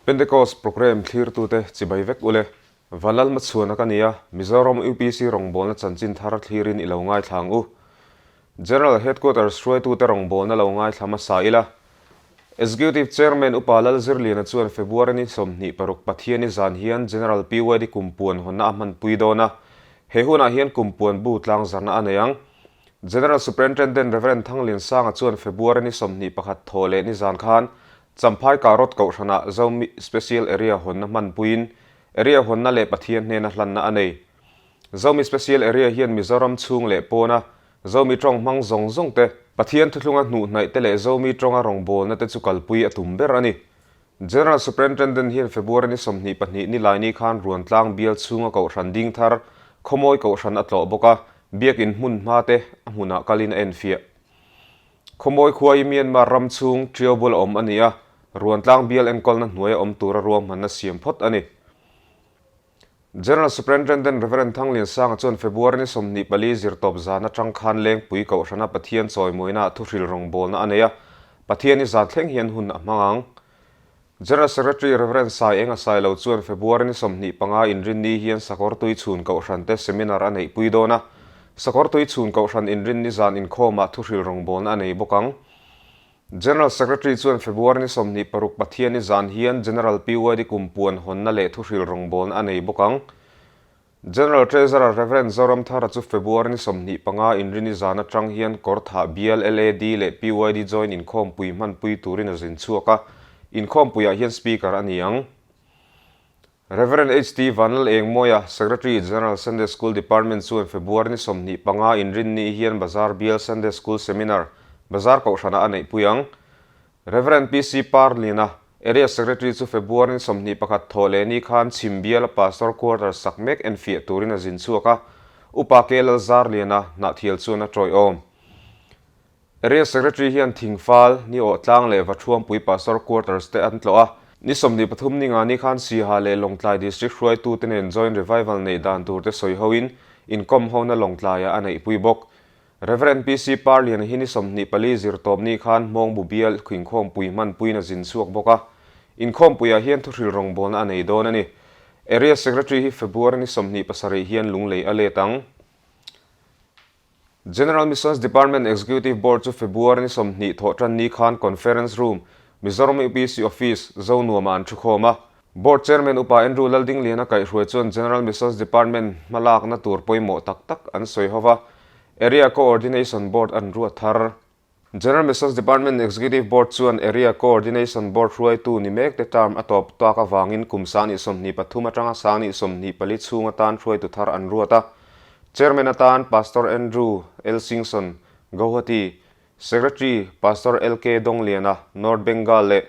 Pentecost Programme thlirtute chibai vek ule. Vanlal Machhuana ka ni a, Mizoram UPC rawngbawlna chanchin thar thlirin i lo ngaithla ang u. General Headquarters hruaitute rawngbawlna lo ngaithla hmasa ila. Executive Chairman Upa Lalzirliana chuan February ni 26 Pathiani zan hian General PYD kumpuan hawnna a hmanpui dawn a, he hunah hian kumpuan bu tlangzarna a nei ang. General Superintendent Rev. Thangliansanga chuan February ni 21 thaw leh nizan khan Champhai Karot Kohhranah Zomi Special Area hawnna hmanpuiin Area hawnna leh Pathian hnena hlanna a nei. Zomi Special Area hian Mizoram chhung leh pawna Zomi tawng hmang zawng zawng te, Pathian thuthlunga hnuhhnaih te leh Zomi tawnga rawngbawlna te chu kalpui a tum ber a ni. General Superintendent hian February ni 22 Nilaini khan Ruantlang bial chhunga Kohhran ding thar Khawmawi Kohhran a tlawh bawk a, Biakin hmun hma te a hmunah kalin a enfiah. Khawmawi khua hi Myanmar ram chhung Ṭiau bula awm a ni a, Ruantlang bial enkawlna hnuaia awm tura ruahmanna siam phawt a ni. General Superintendent Rev. Thangliansanga chuan February ni 24 zirtawp zan atang khan Lengpui Kohhrana Pathian chawimawina thuhril rawngbawlna a nei a, Pathian i zan thleng hian hun a hmang ang. General Secretary Rev. Sai Enga Sailo chuan February ni 25 inrinni hian Sakawr Tuichhun Kohhran te seminar a neihpui dawn a, Sakawr Tuichhun Kohhran inrinni zan inkhawmah thuhril rawngbawlna a nei bawk ang. General Secretary chuan February ni 26 Pathiani zan hian General PYD kumpuan hawnna leh thuhril rawngbawlna a nei bawk ang. General Treasurer Rev. Zoramthara chu February ni 25 inrini zan atang hian Kawrthah bial LAD leh PYD joint inkhawmpui hmanpui turin a zin chhuak a, inkhawmpuiah hian Speaker a ni ang. Rev. HT Vanlal Engmawia, Secretary, General Sunday School Department chuan February ni 25 inrinni hian Bazar Bial Sunday School Seminar, Bazar Kohhranah a neihpui ang. Rev. PC Parlina, Area Secretary chu February ni 21 thawh leh ni khan Chhim Biala Pastor Quarters sak mek enfiah turin a zin chhuak a, Upa K Lalzarliana hnahthial chuan a tawiawm. Area Secretary hian Thingfal, Ni Awh Tlang leh Vathuampui Pastor Quarters te an tlawh a. Ni 23 ni nga ni khan Siha leh Lawngtlai District hruaitute nen Joint Revival neih dan tur te sawi hoin inkawm hona Lawngtlaiah a neihpui bawk. Rev. PC Parlian hi ni 24 zirtawp ni khan Hmawngbu bial inkhawmpui hmanpuiin a zin chhuak bawk a. Inkhawmpuiah hian thuhril rawngbawlna a nei dawn a ni. Area Secretary hi February ni 27 hian lunglei a let ang. General Missions Department Executive Board chu February ni 20 thawh tan ni khan Conference Room, Mizoram UPC Office, Zonuamah an thukhawm a. Board Chairman Upa Andrew Laldingliana kaihhruai chuan General Missions Department hmalakna tur pawimawh tak tak an sawi ho va, Area Coordination Board an ruat thar. General Missions Department Executive Board chuan Area Coordination Board hruaitu ni mek te term a tawp tak avangin kum 2023 atanga 2024 chhung atan hruaitu thar an ruat a. Chairman atan Pastor Andrew L. Singson, Guwahati, Secretary Pastor LK Dongliana, North Bengal leh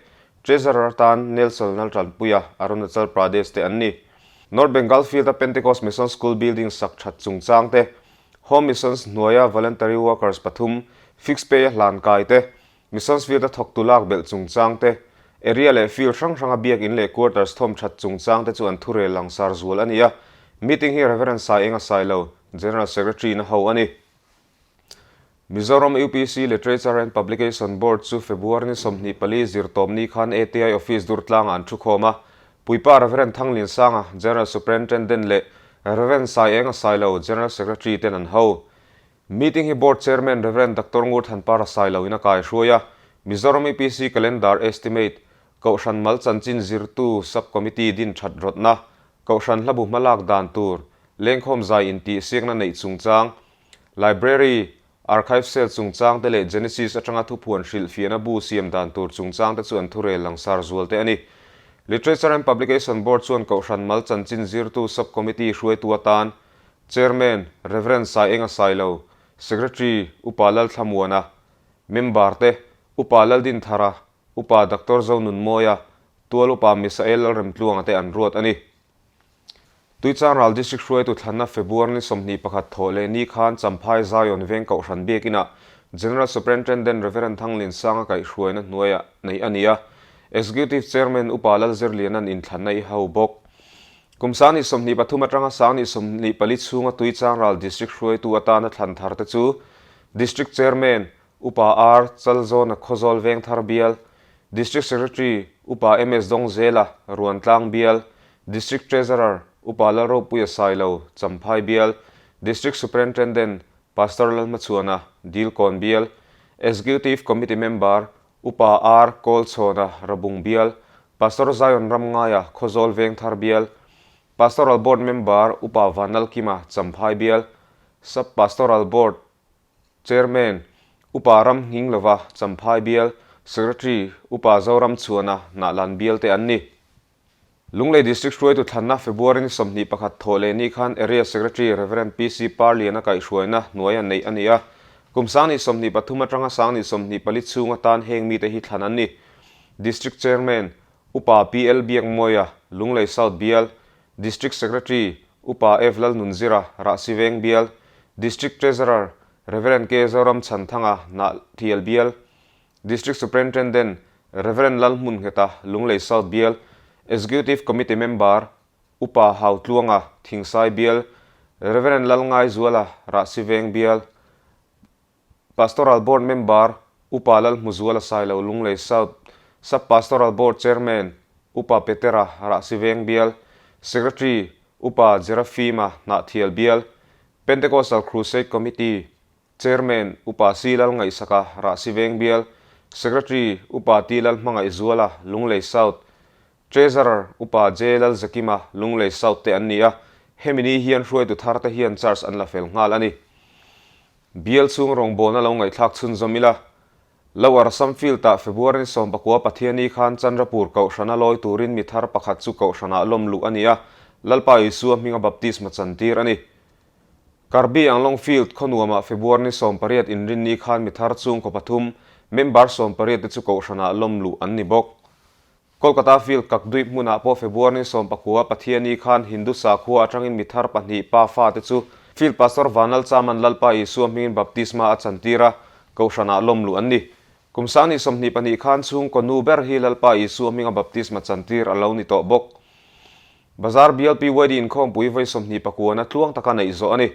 Treasurer atan Nelson Laltanpuia, Arunachal Pradesh te an ni. North Bengal Field-a Pentecost Mission School building sak that chungchang te, Home Missions hnuaia voluntary workers pathum fixed pay a hlan kai te, Missions field a thawktu lak belh chungchang te, area leh field hrang hranga biakin leh quarters thawm that chungchang te chu an thurel langsar zual a ni a. Meeting hi Rev. Saienga Sailo, General Secretary na ho a ni. Mizoram UPC Literature and Publication Board chu February ni 24 zirtawpni khan ATI Office Durtlangah an thukhawm a, Puipa Rev. Thangliansanga, General Superintendent leh Rev. Saienga Sailo, General Secretary ten an ho. Meeting hi Board Chairman Rev. Doctor Ngurthanpara Sailo in a kaihruai a, Mizoram UPC Calendar Estimate, Kohhran Mal Chanchin Zirtu Sub-Committee din that rawtna, Kohhran Hlabu hmalak dan tur, Lengkhawm zai intihsiakna neih chungchang, Library, Archive Cell chungchang te leh Genesis atanga thuphuan hrilhfiahna bu siam dan tur chungchang te chu an thurel langsar zual te a ni. Literature and Publication Board chuan Kohhran Mal Chanchin Zirtu Sub-Committee hruaitu atan Chairman, Rev. Saienga Sailo, Secretary, Upa Lalthlamuana, Member te, Upa Laldinthara, Upa Doctor Zonunmawia, Tual Upa Misael Lalremtluanga te an ruat a ni. Tuichangral District hruaitu thlanna February ni 21 thawh leh ni khan Champhai Zion Veng Kohhran Biakinah General Superintendent Rev. Thangliansanga kaihhruaina hnuaiah neih a ni a, Executive Chairman Upa Lalzirliana'n inthlanna i ho bawk. Kum 2023 atanga 2024 chhunga Tuichangral District hruaitu atana thlan thar te chu District Chairman Upa R. Chalzawna Khawzawl Vengthar Bial, District Secretary. Upa MS Dawngzela, Ruantlang Bial, District Treasurer, Upa Lalropuia Sailo, Champhai Bial, District Superintendent, Pastor Lalhmachhuana, Dilkawn Bial, Executive Committee Member, Upa R Kawlchhawna, Rabung Bial, Pastor Zion Ramngaia, Khawzawl Vengthar Bial, Pastoral Board Member, Upa Vanlalkima, Champhai Bial, Sub Pastoral Board Chairman, Upa Ram Nghinglova, Champhai Bial, Secretary, Upa Zoram Chhuana, Hnahlan Bial te an ni. Lunglei District hruaitu thlanna February ni 21 thawh leh ni khan Area Secretary Rev. PC Parlian a kaihhruaina hnuaia neih a ni a. Kum 2023 atanga 2024 chhung atan heng mite hi thlan an ni. District Chairman, Upa PL Biakmawia, Lunglei South Bial, District Secretary, Upa F Lalnunzira, Rahsiveng Bial, District Treasurer, Rev. K Zoram Chhanthanga, Hnahthial Bial, District Superintendent, Rev. Lalhmun Ngheta, Lunglei South Bial, Executive Committee Member, Upa Hautluanga, Thingsai Bial, Rev. Lalngaizuala, Rahsiveng Bial, Pastoral Board Member, Upa Lalhmuzuala Sailo, Lunglei South, Sub Pastoral Board Chairman, Upa Petera, Rahsiveng Bial, Secretary, Upa Jerafima, Hnahthial Bial, Pentecostal Crusade Committee, Chairman, Upa C Lalngaihsaka, Rahsiveng Bial, Secretary, Upa T Lalhmangaihzuala, Lunglei South, Treasurer, Upa J Lalzakima, Lunglei South te an ni a, hemi ni hian hruaitu thar te hian charge an la fel nghal a ni. Bial chhung rawngbawlna lo ngaihthlak chhunzawm ila, Lower Assam Field-ah February ni 19 Pathiani khan Chandrapur Kohhrana lawi turin mi thar pakhat chu Kohhranah lawm luh a ni a, Lalpa Isua hminga baptisma chantir a ni. Karbi Anglong Field khaw nuamah February ni 18 inrinni khan mi thar chhungkaw pathum, member 18 te chu Kohhranah lawm luh an ni bawk. Kolkata Field Kakdwip hmunah pawh February ni 19 Pathiani khan Hindu sakhua atangin mi thar pahnih pa fate chu Field Pastor Vanlal Chaman Lalpa Isua hmingin baptisma a chantir a, Kohhranah lawm luh an ni. Kum 2022 khan chhungkaw nu ber hi Lalpa Isua hminga baptisma chantir a lo ni tawh bawk. Bazar bial PYD inkhawmpui vawi 29 na tluang taka neih zawh a ni.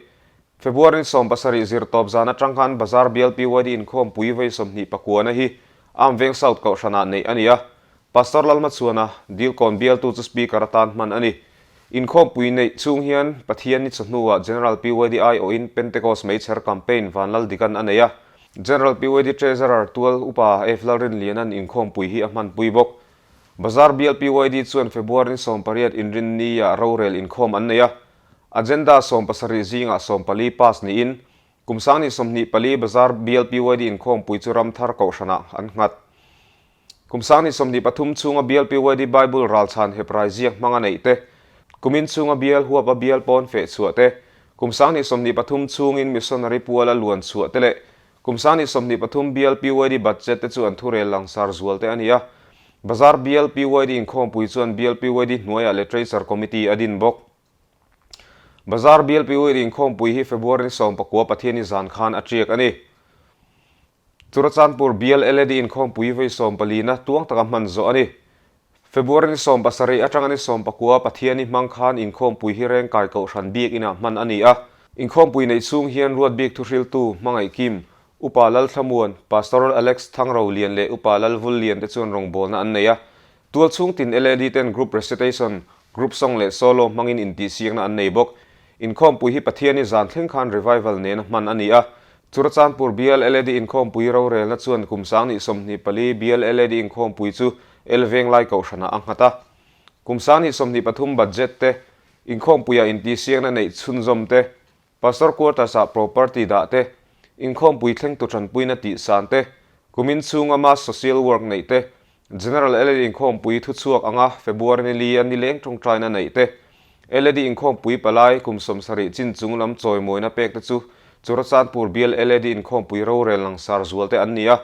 February ni 17 zir tawp zan atang khan Bazar bial PYD inkhawmpui vawi 29 na hi Amveng South Kohhranah neih a ni a. Pastor Lalhmachhuana, Dilkawn bialtu chu Speaker atan hman a ni. Inkhawmpui neih chhung hian Pathian ni chawhnuah General PYD aiawhin Pentecost Meichher Campaign Vanlaldikan a nei a. General PYD Treasurer Tual Upa F Lalrinliana'n inkhawmpui hi a hmanpui bawk. Bazar bial PYD chuan February ni 18 inrinni-ah rorel inkhawm an nei a, agenda 17 zingah 14 pass niin kum 2024 Bazar bial PYD inkhawmpui chu Ramthar Kohhranah an nghat. Kum 2023 chhunga bial PYD Bible ralchhan heprai ziak hmanga neih te, kumin chhunga bial huapa bial pawn feh chhuah te, kum 2023 chhungin missionary puala luan chhuah te leh Kum 2023 bial PYD budget te chu an thurel langsar zual te a ni a. Bazar bial PYD inkhawmpui chuan bial PYD hnuaiah Literature Committee a din bawk. Bazar bial PYD inkhawmpui hi February ni 19 Pathianni zan khan a tiak a ni. Churachandpur bial LAD inkhawmpui vawi 14 na tuang taka hman zawh a ni. February ni 17 atanga ni 19 Pathianni hmang khan inkhawmpui hi Rengkai Kohhran bik inah hman a ni a. Inkhawmpui neih chhung hian ruat bik thuhriltu Hmangaih Kim, Upa Lalthlamuan, Pastoral Alex Thangro Lian leh Upa Lalvul Lian te chuan rawngbawlna an nei a. Tual chhung tin LAD ten group recitation, group song leh solo hmangin intihsiakna an nei bawk. Inkhawmpui hi Pathianni zan thleng khan revival nena hman a ni a. Churachandpur bial LAD inkhawmpui rorelna chuan kum 2024 bial LAD inkhawmpui chu El Venglai Kohhranah a nghat a. Kum 2023 budget te, inkhawmpuiah intihsiakna neih chhunzawm te, Pastor Quarters-ah property dah te, inkhawmpui thlengtu tanpuina tihsan te, kumin chhunga mass social work neih te, General LAD inkhawmpui thuchhuak anga February ni li a nileng tawngtaina neih te, LAD inkhawmpui palai kum 70 chin chung lam chawimawina pek te chu Churachandpur bial LAD inkhawmpui rorel langsar zual te an ni a.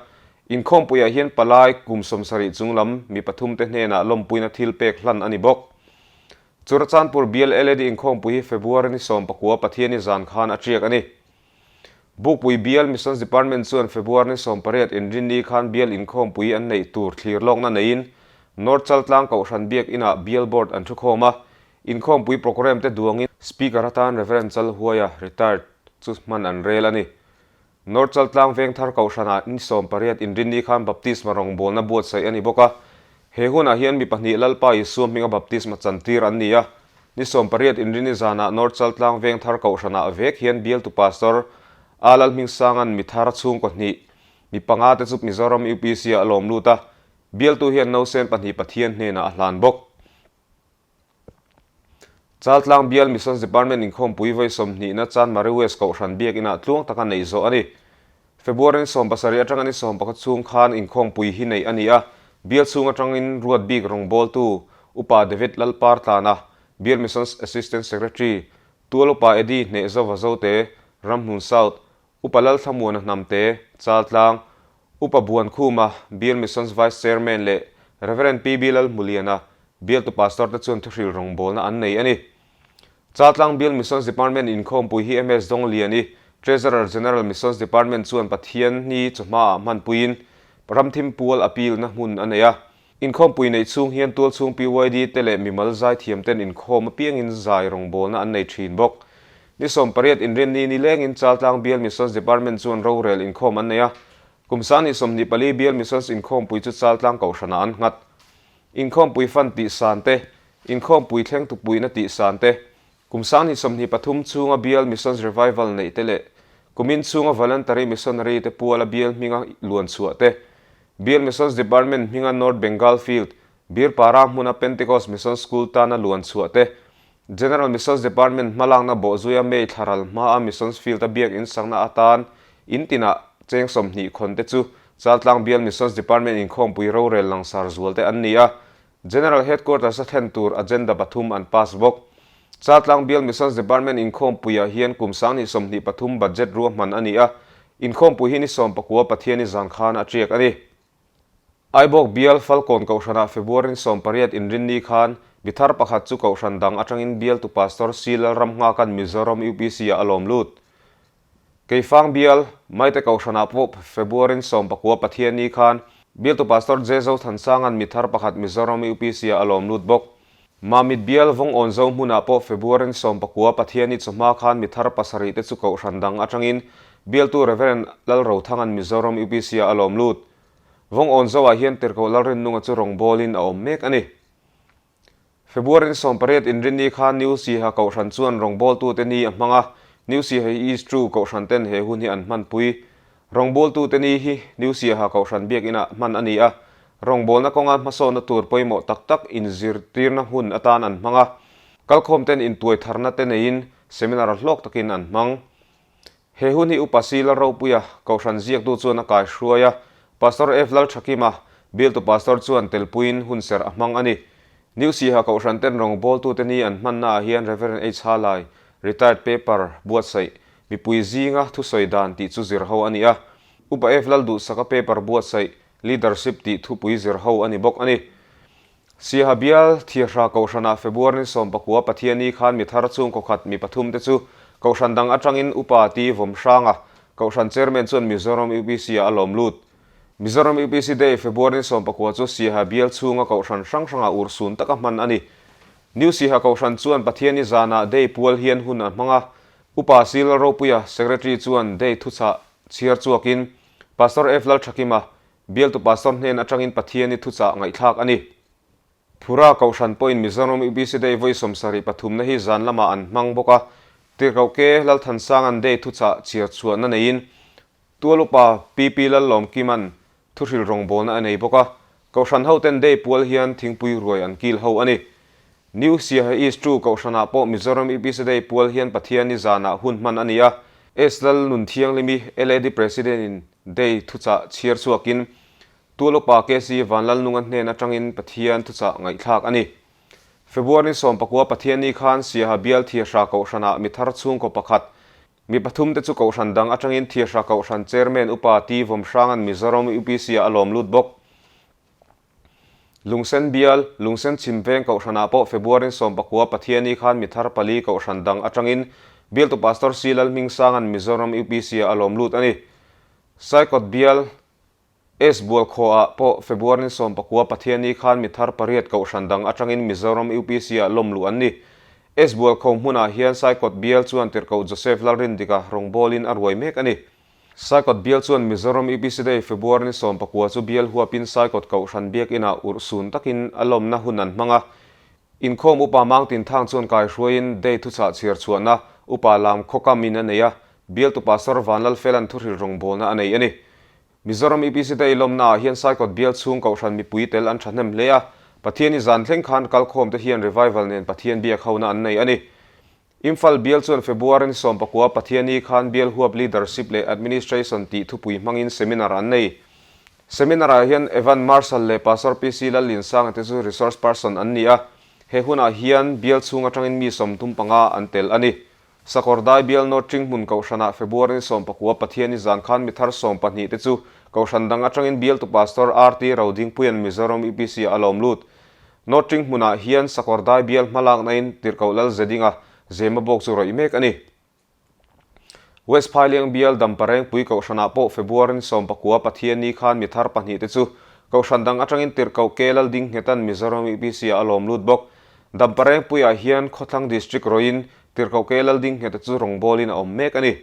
Inkhawmpuiah hian palai kum 70 chung lam mi pathum te hnenah lawmpuina thil pek hlan a ni bawk. Churachandpur bial LAD inkhawmpui hi February ni 19 Pathianni zan khan a tiak a ni. Bukpui bial Missions Department chuan February ni 18 inrinni khan bial inkhawmpui an neih tur thlir lawkna neiin North Chaltlang Kohhran Biak Inah bial board an thukhawm a, inkhawmpui programme te duangin Speaker atan Rev. Chalhuaia, retired, chu hman an rel a ni. North Chaltlang Vengthar Kohhranah ni 18 inrinni khan Baptisma rawngbawlna buatsaih a ni bawk a. He hunah hian mi pahnih Lalpa Isua hminga baptisma chantir an ni a. Ni 18 Inrini zanah North Chaltlang Vengthar Kohhranah vek hian bialtu Pastor A Lalhmingsanga'n mi thar chhungkaw hnih, mi panga te chu Mizoram UPC-ah a lawm lut a, bialtu hian nausen pahnih Pathian hnenah a hlan bawk. Chaltlang Bial Missions Department inkhawmpui vawi sawmhnihna Chanmari West Kohhran Biakinah tluang taka neih zawh a ni. February ni 17 atanga ni 11 chhung khan inkhawmpui hi neih a ni a, bial chhung atangin ruat bik rawngbawltu Upa David Lalpartlana, Bial Missions Assistant Secretary, Tual Upa Eddie Hnehzova Zote, Ramhmun South, Upa Lalthlamuana Hnamte, Chaltlang, Upa Buankhuma, Bial Missions Vice Chairman leh Rev. PB Lalhmuliana, Bialtu Pastor te chuan thuhril rawngbawlna an nei a ni. Chaltlang Bial Missions Department inkhawmpui hi MS Dawngliani, Treasurer General Missions Department chuan Pathian ni chawhmaah hmanpuiin Ramthim Pual Appeal na hmun a nei a. Inkhawmpui neih chhung hian tualchhung PYD te leh mimal zaithiam ten inkhawm apiangin zai rawngbawlna an nei thin bawk. Ni 18 inrinni ni lengin Chaltlang Bial Missions Department chuan rorel inkhawm an nei a. Kum 2024 Bial Missions inkhawmpui chu Chaltlang Kohhranah an nghat. Inkhawmpui fan tih san te, inkhawmpui thleng tupuina tih san te, Kum 2023 chhunga Bial Missions Revival neih te leh kumin chhunga Voluntary Missionary te puala bial hminga luan chhuah te, Bial Missions Department hminga North Bengal Field, Birpara hmuna Pentecost Mission School tana luan chhuah te, General Missions Department hmalakna bawhzuia May thlaral hmaa Missions Field-a biak insakna atan in tinah cheng 20 khawn te chu Chaltlang Bial Missions Department inkhawmpui rorel langsar zual te an ni a. General Headquarters a thlen tur agenda pathum an pass bawk. Chaltlang Bial Missions Department inkhawmpuiah hian kum 2023 budget ruahman a ni a, inkhawmpui hi ni 19 Pathiani zan khan a tiak a ni. Aibawk Bial Falkawn Kohhranah February ni 18 inrinni khan mi thar pakhat chu Kohhran dang atangin bialtu Pastor C Lalramnghakan Mizoram UPC-ah a lawm lut. Keifang bial, Maite Kohhranah pawh February 19 Pathianni khan Bialtu Pastor J Zothansanga'n mi thar pakhat Mizoram UPC-ah a lawm lut bawk. Mamit bial Vawngawn Zo hmunah pawh February 19 Pathianni chawhma khan mi thar pasarih te chu Kohhran dang atangin Bialtu Rev. Lalrothanga'n Mizoram UPC-ah a lawm lut. Vawngawn Zoah hian Tirhkoh Lalrinnunga chu rawngbawlin a awm mek a ni. February 18 inrinni khan New Siha Kohhran chuan rawngbawltute ni a hmang a, New Siha hi East True Kohhran ten he hun hi an hmanpui. Rawngbawltute ni hi New Siha Kohhran biakinah hman a ni a, rawngbawlna kawnga hmasawnna tur pawimawh tak tak inzirtirna hun atan an hmang a, kalkhawm ten intuai tharna te neiin seminar hlawk takin an hmang. He hun hi Upa C Lalropuia, Kohhran ziaktu chuan a kaihruai a, Pastor F Lalthakima, bialtu pastor chuan telpuiin hunserh a hmang a ni. New Siha Kohhran ten rawngbawltute ni an hmannaah hian Rev H Halai, retired paper, buatsaih, mipui zinga thusawi dan tih chu zir ho a ni a. Upa F Lalduhsaka paper buatsaih, Leadership tih thupui zir ho a ni bawk a ni. Siaha bial Thirhra Kohhranah February ni 19 Pathiani khan mi thar chhungkaw khat mi pathum te chu Kohhran dang atangin Upa Ti Vawmhranga Kohhran Chairman chuan Mizoram UPC-ah a lawm lut. Mizoram UPC Day February ni 19 chu Siaha bial chhunga Kohhran hrang hrangah urhsun taka hman a ni. New Siaha Kohhran chuan Pathiani zanah Day pual hian hun a hmang a, Upa C Lalropuia, Secretary chuan Day thuchah chhiar chuakin Pastor F Lalthakima, Bialtu Pastor hnen atangin Pathiani thuchah ngaihthlak a ni. Phura Kohhran pawhin Mizoram UPC Day vawi 73 na hi zan lamah an hmang bawk a, Tirhkoh Ke Lalthansanga'n Day thuchah chhiar chhuahna neiin Tual Upa PP Lallawmkima'n thuhril rawngbawlna a nei bawk a, Kohhran hoten Day pual hian thingpui ruai an kil ho a ni. New Siaha East True Kohhranah pawh Mizoram UPC Day pual hian Pathiani zanah hun hman a ni a, S Lal Nun Thianghlimi LAD President-in Day thuchah chhiar chhuakin Tual Upa KC Vanlalnunga hnen atangin Pathian thuchah ngaihthlak a ni. February 19 Pathianni khan Siaha Bial Thiahra Kohhranah mi thar chhungkaw pakhat, mi pathum te chu Kohhran dang atangin Thiahra Kohhran Chairman Upa T Vawmhranga'n Mizoram UPC-ah a lawm lut bawk. Lungsen bial, Lungsen chhim veng Kohhranah pawh February 19 Pathiani khan mi thar pali Kohhran dang atangin Bialtu Pastor C Lalhmingsanga'n Mizoram UPC-ah a lawm lut a ni. Saikawt bial, S Bualkhawah pawh February 19 Pathiani khan mi thar pariat Kohhran dang atangin Mizoram UPC-ah lawm luh an ni. S Bualkhaw hmunah hian Saikawt bial chuan Tirhkoh Joseph Lalrindika rawngbawlin a ruai mek a ni. Saikawt bial chuan Mizoram UPC Day February ni 19 chu bial huapin Saikawt Kohhran Biakinah urhsun takin a lawmna hun an hmang a. Inkhawm Upa Mangtinthang chuan kaihruaiin Day thuchah chhiar chhuahna Upa lam khawkamin a nei a, bialtu Pastor Vanlalfela'n thuhril rawngbawlna a nei a ni. Mizoram UPC Day lawmnaah hian Saikawt bial chhung Kohhran mipui tel an thahnem hle a, Pathiani zan thleng khan kalkhawmte hian revival nen Pathian biak hona an nei a ni. Imphal bial chuan February ni 19 Pathiani khan bial huap Leadership leh Administration tih thupui hmangin seminar an nei. Seminar-ah hian Evan Marshall leh Pastor PC Lallinsanga te chu resource person an ni a, he hunah hian bial chhung atangin mi 35 an tel a ni. Sakawrdai bial North Ṭinghmun Kohhranah February ni 19 Pathiani zan khan mi thar 12 te chu Kohhran dang atangin bialtu Pastor RT Rodingpuia'n Mizoram UPC-ah a lawm lut. North Ṭing hmunah hian Sakawrdai bial hmalaknain Tirhkoh Lal Zedinga zema bawk chu rawih mek a ni. West Phailiang bial Damparengpui Kohhranah pawh February ni 19 Pathianni khan mi thar pahnihte chu Kohhran dang atangin Tirhkoh K Lal Dingngheta'n Mizoram UPC-ah a lawm lut bawk. Damparengpuiah hian Khawthlang District rawhin Tirhkoh K Lal Dingngheta chu rawngbawlin a awm mek a ni.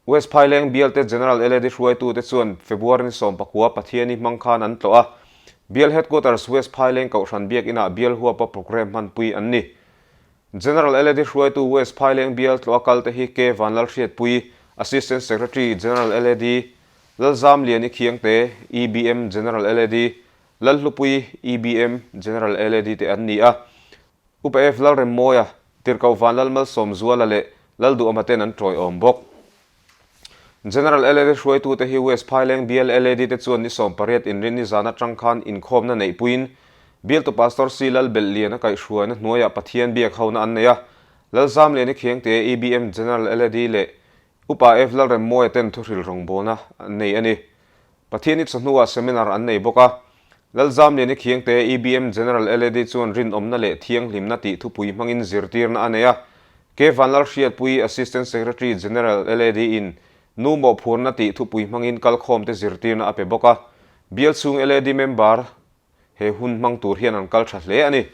West Phaileng bialte General LAD hruaitute chuan February ni 19 Pathiani hmang khan an tlawh a, Bial Headquarters West Phaileng Kohhran Biakinah bial huapa programme hmanpui an ni. General LAD hruaitu West Phaileng bial tlawh a kalte hi K Vanlalhriatpui, Assistant Secretary General LAD, Lalzamliani Khiangte, EBM General LAD, Lalhlupui, EBM General LAD te an ni a. Upa F. Lalremmawia, Tirhkoh Vanlal Malsawmzuala leh Lalduhawma ten an tawiawm bawk. General LAD hruaitute hi West Phaileng bial LAD te chuan ni 18 inrinni zan atang khan inkhawmna neihpuiin Bialtu Pastor C. Lalbelhliana kaihhruaina hnuaiah Pathian biak hona an nei a, Lalzamliani Khiangte EBM General LAD leh Upa F. Lalremmawia ten thuhril rawngbawlna an nei a ni. Pathiani chawhnuah seminar an nei bawk a. Lalzamliani Khiangte EBM General LAD chuan rinawmna leh thianghlimna tih thupui hmangin zirtirna a nei a. K. Vanlalhriatpui Assistant Secretary General LAD in Nu mawhphurna tih thupui hmangin kalkhawmte zirtirna a pe bawk a. Bial chhung LAD member he hun hmang tur hian an kal tha hle a ni.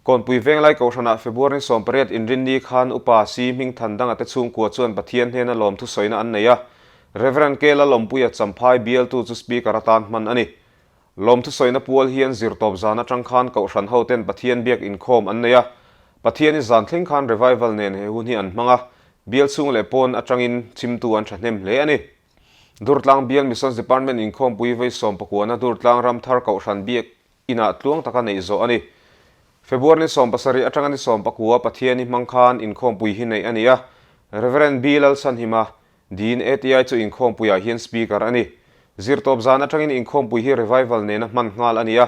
Kawnpui Venglai Kohhranah February ni 18 inrinni khan Upa Si Hmingthan danga te chhungkua chuan Pathian hnena lawmthu sawina an nei a, Rev. K Lalawmpuia Champhai bialtu chu Speaker atan hman a ni. Lawmthu sawina pual hian zirtawp zan atang khan Kohhran hoten Pathian biak inkhawm an nei a, Pathiani zan thleng khan revival nen he hun hi an hmang a, bial chhung leh pawn atangin chhimtu an thahnem hle a ni. Durtlang Bial Missions Department inkhawmpui vawi 19na Durtlang Ramthar Kohhran biak Inah tluang taka neih zawh a ni. February ni 17 atanga ni 19 Pathiani hmang khan inkhawmpui hi neih a ni a, Rev. B. Lalchhanhima, Dean ATI chu inkhawmpuiah hian Speaker a ni. Zirtawp zan atangin inkhawmpui hi revival nena hman nghal a ni a,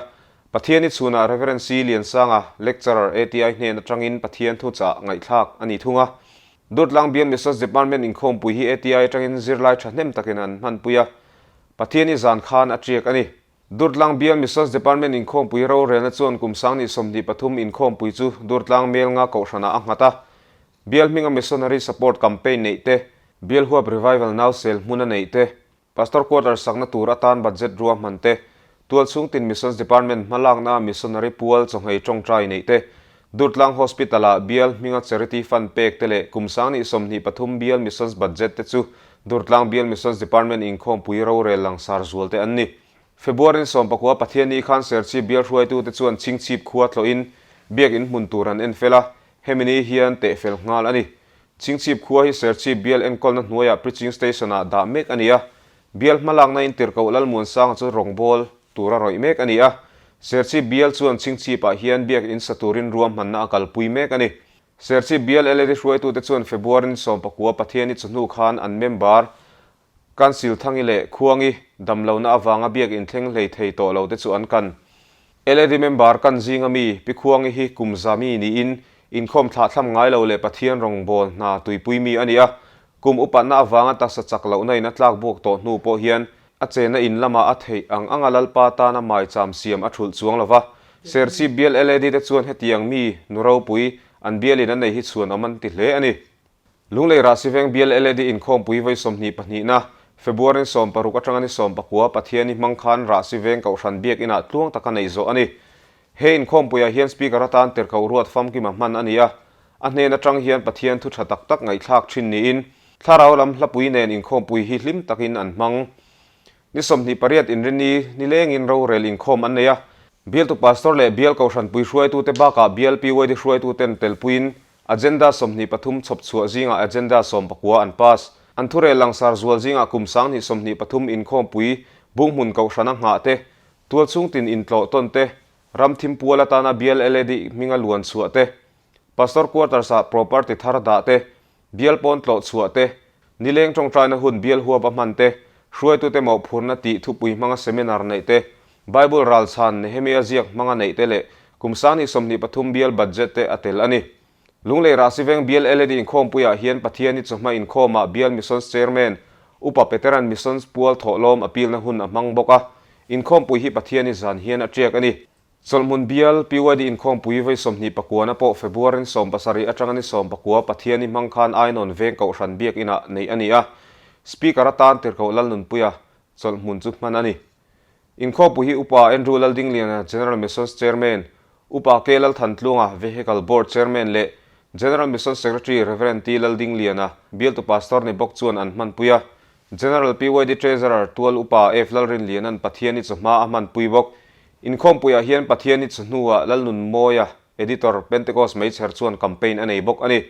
Pathiani chhunah Rev. C. Liansanga, Lecturer ATI hnen atangin Pathian thuchah ngaihthlak a ni thung a. Durtlang Bial Missions Department inkhawmpui hi ATI atangin zirlai thahnem takin an hmanpui a, Pathiani zan khan a tiak a ni. Durtlang Bial Missions Department inkhawmpui rorelna chuan kum 2023 inkhawmpui chu Durtlang Melnga Kohhranah a nghat a. Bial hminga Missionary Support Campaign neih te, Bial huap Revival Nausel hmuna neih te, Pastor Quarter sakna tur atan budget ruahman te, Tualchhung tin Missions Department hmalakna Missionary pual chawhngei tawngtai neih te, Durtlang Hospital-ah Bial hminga Charity Fund pek te leh kum 2023 Bial Missions Budget te chu Durtlang Bial Missions Department inkhawmpui rorel langsar zual te an ni. February ni 19 Pathianni khan Serchhip bial hruaitute chuan Chhingchhip khua tlawhin biak in hmun tur an en fel a, hemi ni hian teh fel nghal a ni. Chhingchhip khua hi Serchhip bial enkawlna hnuaiah Preaching Station-ah dah mek a ni a, bial hmalakna in Tirhkoh Lalmuansanga chu rawngbâwl tura rawih mek a ni a, Serchhip bial chuan Chhingchhipah hian biak in sa turin ruahmanna a kalpui mek a ni. Serchhip bial LAD hruaitute chuan February ni 19 Pathiani chawhnu khan an member Council Thangi leh Khuangi damlohna avanga biak inthleng hlei thei tawh lo te chu an kan. LAD member kan zinga mi Pi Khuangi hi kum za mi niin inkhawm thlahthlam ngai lo leh Pathian rawngbâwl hna tuipui mi a ni a. Kum upatna avanga taksa chak lohna in a tlak buak tawh hnu pawh hian a chenna in lamah a theih ang anga Lalpa tana maicham siam a thulh chuang lo va. Serchhip bial LAD te chuan hetiang mi nu ropui an bialin an nei hi chhuanawm an ti hle a ni. Lunglei Rahsiveng bial LAD inkhawmpui vawi 22na, February ni 16 atanga ni 19 Pathiani hmang khan Rahsiveng Kohhran Biak Inah tluang taka neih zawh a ni. He inkhawmpuiah hian Speaker atan Tirhkoh Ruat Famkima hman a ni a, a hnen atang hian Pathian thu tha tak tak ngaihthlak thin niin. Thlarau lam hlapui nen inkhawmpui hi hlim takin an hmang. Ni 28 inrinni nilengin rorel inkhawm an nei a. Bialtu Pastor leh Bial Kohhranpui hruaitute bakah Bial PYD hruaituten telpuiin Agenda 23 chhawp chhuah zingah Agenda 19 an pass. An thurel langsar zual zingah kum 2023 inkhawmpui Bunghmun Kohhrana nghah te, tualchhung tin intlawh tawn te, ram thim pual atana Bial LAD hminga luan chhuah te, Pastor Quarters-ah property thar dah te, Bial pawn tlawh chhuah te, nileng tawngtaina hun bial huap a hman te, hruaitute mawhphurna tih thupui hmanga seminar neih te, Bible ralchhan Nehemia ziak hmanga neih te leh kum 2023 bial budget te a tel a ni. Lunglei Rahsiveng Bial LAD inkhawmpuiah hian Pathiani chawhma inkhawmah Bial Missions Chairman, Upa Peteran Missions pual thawhlawm appeal-na hun a hmang bawk a, inkhawmpui hi Pathiani zan hian a tiak a ni. Chawlhmun bial PYD inkhawmpui vawi 29 pawh February 17 atanga ni 19 Pathiani hmang khan Ainawn veng Kohhran Biakinah neih a ni a, Speaker atan Tirhkoh Lalnunpuia chawlhmun chu hman a ni. Inkhawmpui hi Upa Andrew Laldingliana General Missions Chairman, Upa K Lalthantlunga Vehicle Board Chairman leh General Missions Secretary Rev T Laldingliana bialtu Pastor ni bawk chuan an hmanpui a. General PYD Treasurer Tual Upa F Lalrinliana'n Pathiani chawhma a hmanpui bawk. Inkhawmpuiah hian Pathiani chawhnuah Lalnunmawia, Editor, Pentecost Meichher chuan campaign a nei bawk a ni.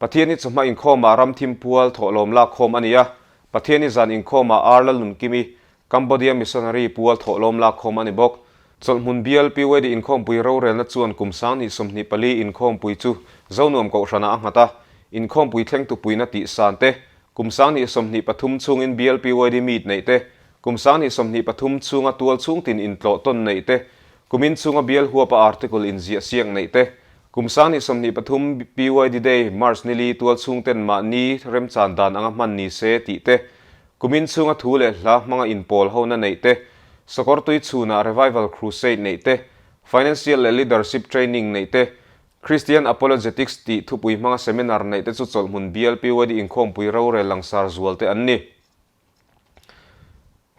Pathiani chawhma inkhawmah Ramthim Pual thawhlawm lakkhawm a ni a, Pathiani zan inkhawmah R Lalnunkimi, Cambodia Missionary Pual thawhlawm lakkhawm a ni bawk. Chawlhhmun bial PYD inkhawmpui rorelna chuan kum 2024 inkhawmpui chu Zonuam Kohhranah a nghat a, inkhawmpui thlengtu puina tihsan te, Kum 2023 chhungin bial PYD meet neih te, kum 2023 chhunga tual chhung tin intlawh tawn neih te, kumin chhunga bial huapa article inziah siak neih te, kum 2023 PYD Day March nili tual chhung ten mahni remchan dan anga hman ni se tih te, kumin chhunga thu leh hla hmanga inpawl hona neih te, Sakawrtui chhunah Revival Crusade neih te, Financial leh Leadership Training neih te, Christian Apologetics tih thupui hmanga seminar neih te chu chawlhhmun bial PYD inkhawmpui rorel langsar zual te an ni.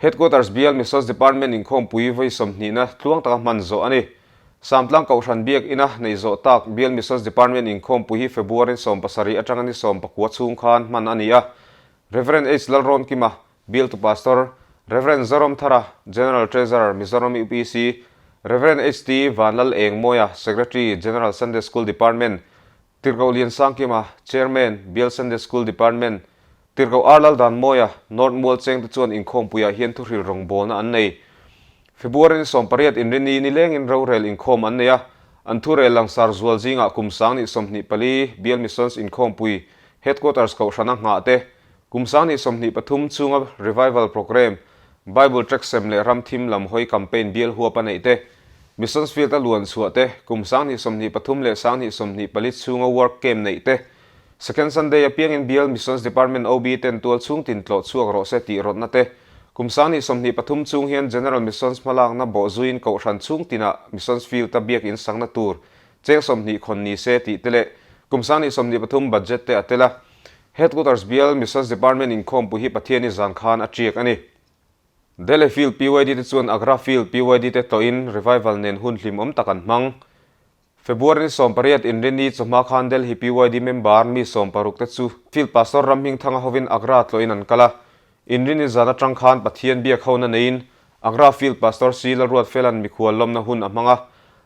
Headquarters bial Missions Department inkhawmpui vawi sawmhnihna tluang taka hman zawh a ni. Samtlang Kohhran biak ina neih zawh tak bial Missions Department inkhawmpui hi February 17 atanga ni 19 chhung khan hman a ni a. Rev. H. Lalrawnkima, Bialtu Pastor, Rev. Zoramthara, General Treasurer, Mizoram UPC, Rev. HT Vanlal Engmawia, Secretary, General Sunday School Department, Tirhkoh Liansangkima, Chairman, Bial Sunday School Department, Tirhkoh R Laldanmawia, North Mual chengte chuan inkhawmpuiah hian thuhril rawngbawlna an nei. February ni 18 inrini nilengin rorel inkhawm an nei a, an thurel langsar zual zingah kum 2024 Bial Missions inkhawmpui Headquarters Kohhrana nghah te, Kum 2023 chhunga Revival Programme, Bible Tract sem leh ram thim lam hawi campaign bial huap a neih te, Missions Field a luan chhuah te, kum 2023 leh 2024 chhunga Work Camp neih te, Second Sunday apiangin bial Missions Department OB ten tual chhung tin tlawh chhuak rawh se tih rawtna te, kum 2023 chhung hian General Missions hmalakna bawh zuiin Kohhran chhung tinah Missions Field-a biak in sangna tur cheng 20 khawn ni se tih te leh kum 2023 budget te a tel a. Headquarters bial Missions Department inkhawmpui hi Pathiani zan khan a tiak a ni. Delhi Field PYD te chuan Agra Field PYD te tlawhin revival nen hun hlimawm tak an hmang. February ni 18 inrini chawhma khan Delhi PYD member mi 60 te chu Field Pastor Ramhmingthanga hovin Agra tlawhin an kal a. Inrini zan atang khan Pathian biak hona neiin Agra Field Pastor C Lalruatfela'n mikhual lawmna hun a hmang a.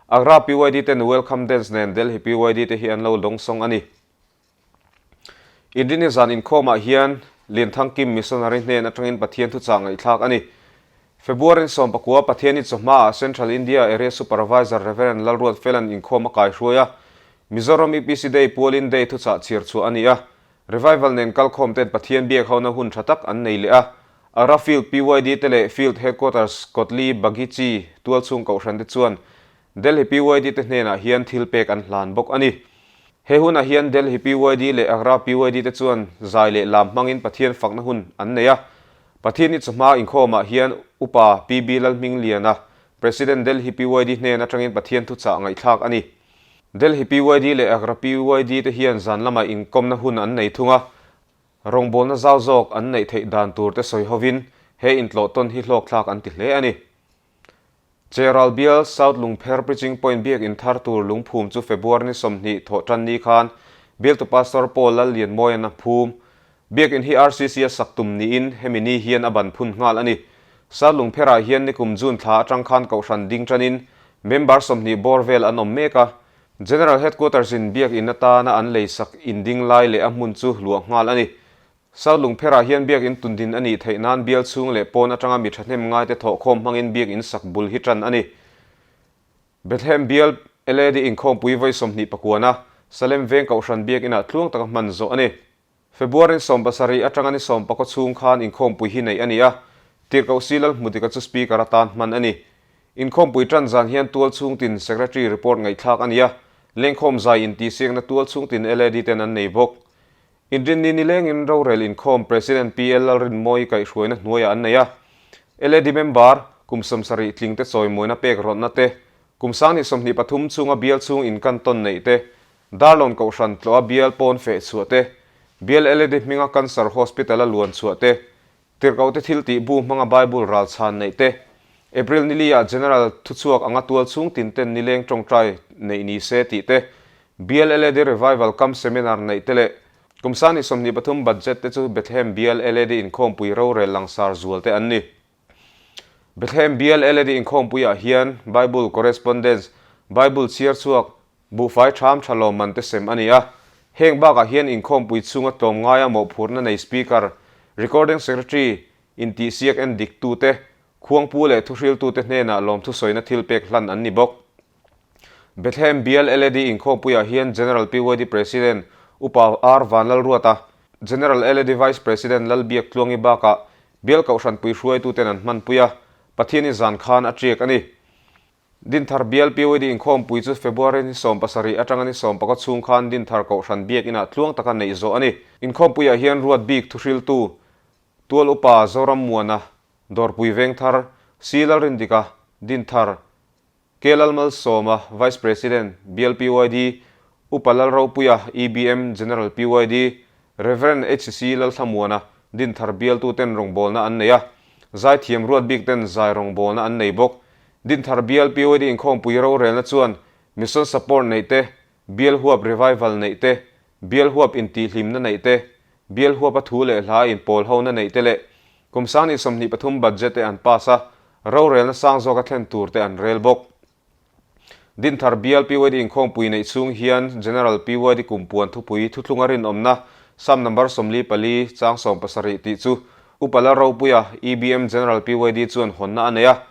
Agra PYD ten welcome dance nen Delhi PYD te hi an lo dawngsawng a ni. Inrini zan inkhawmah hian Lianthangkim Missionary hnen atangin Pathian thuchah ngaihthlak a ni. February 19 Pathiani chawhmaah Central India Area Supervisor Rev. Lalruatfela'n inkhawm a kaihruai a, Mizoram UPC Day pualin Day thuchah chhiar chhuah a ni a. Revival nen kalkhawm ten Pathian biak hona hun tha tak an nei leh a. Agra Field PYD te leh Field Headquarters Kotli Bagichi tualchhung kohhran te chuan Delhi PYD te hnenah hian thil pek an hlan bawk a ni. He hunah hian Delhi PYD leh Agra PYD te chuan zai leh lam hmangin Pathian fakna hun an nei a. Pathian-i chawhma inkhawmah hian Upa PB Lalhmingliana, President Delhi PYD hnen atangin Pathian thuchah ngaihthlak a ni. Delhi PYD leh Agra PYD te hian zan lamah inkawmna hun an nei thung a. Rawngbawlna zau zawk an neih theih dan tur te sawi hovin he intlawh tawn hi hlawkthlak an ti hle a ni. Cheral bial South Lungpher Preaching Point biak in thar tur lungphum chu February ni 20 thawh tan ni khan bialtu Pastor Paul Lallianmawia'n a phum. Biakinn hi RCC a sak tum niin hemi ni hian a ban phun nghal a ni. South Lungpherah hian nikum June thla atang khan kohhran ding tanin member 20 bawr vel an awm mek a. General Headquarters in biakinn atana an lei sak in ding lai leh a hmun chu luah nghal a ni. South Lungpherah hian biakinn tundin a nih theih nan bial chhung leh pawn atanga mi thahnem ngaite thawhkhawm hmangin biakinn sak bul hi tan a ni. Bethlehem bial LAD inkhawmpui vawi 20 pakuana Salem veng kohhran biakinah tluang taka hman zawh a ni. February 17 atanga ni 19 chhung khan inkhawmpui hi neih a ni a, Tirhkoh Si Lalhmudika chu Speaker atan hman a ni. Inkhawmpui tan zan hian tual chhungtin Secretary report ngaihthlak a ni a, lengkhawm zai intihsiakna tual chhungtin LAD ten an nei bawk. Inrinni nilengin rorel inkhawm President PL Lalrinmawi kaihhruaina hnuaiah an nei a. LAD member kum 70 tlingte chawimawina pek rawtna te, kum 2023 chhunga bial chhung inkan tawn neih te, Darlawn Kohhran tlawha bial pawn feh chhuah te, bial LAD hminga Cancer Hospital-a luan chhuah te, Tirhkohte thil tih bu hmanga Bible ral chhan neih te, April nili-ah General thuchhuak anga tual chhung tin ten nileng tawngtai neih ni se tih te, Bial LAD Revival Camp Seminar neih te leh kum 2023 budget te chu Bethlehem Bial LAD inkhawmpui rorel langsar zual te an ni. Bethlehem Bial LAD inkhawmpuiah hian Bible Correspondence, Bible chhiar chhuak, Buhfai ṭham ṭha lawmman te sem a ni a, heng bakah hian inkhawmpui chhunga tlawmngaia mawhphurhna nei Speaker, Recording Secretary, intihsiak en diktute, khuangpu leh thuhriltute hnenah lawmthusawina thilpek hlan an ni bawk. Bethlehem Bial LAD inkhawmpuiah hian General PYD President Upa R Vanlalruata, General LAD Vice President Lalbiak Tluangi bakah Bial Kohhranpui hruaituten an hmanpui a, Pathiani zan khan a ṭiak a ni. Dinthar bial PYD inkhawmpui chu February ni 17 atanga ni 14 chhung khan Dinthar Kohhran biakinah tluang taka neih zawh a ni. Inkhawmpuiah hian ruat bik thuhriltu Tual Upa Zoram Muana, Dawrpui Vengthar, C Lalrindika, Dinthar, K Lalmalsawma, Vice President, Bial PYD, Upa Lalropuia, EBM, General PYD, Rev. HC Lalthlamuana, Dinthar bialtuten rawngbawlna an nei a, zaithiam ruat bikten zai rawngbawlna an nei bawk. Dinthar bial PYD inkhawmpui rorelna chuan Mission Support neih te, Bial huap Revival neih te, Bial huap intihhlimna neih te, Bial huapa thu leh hla inpawl hona neih te leh kum 2023 budget te an pass a, rorelna sang zawka thlen tur te an rel bawk. Dinthar bial PYD inkhawmpui neih chhung hian General PYD kumpuan thupui thuthlunga rinawmna Sam number 44 chang 17 tih chu Upa Lalropuia EBM General PYD chuan hawnna a nei a.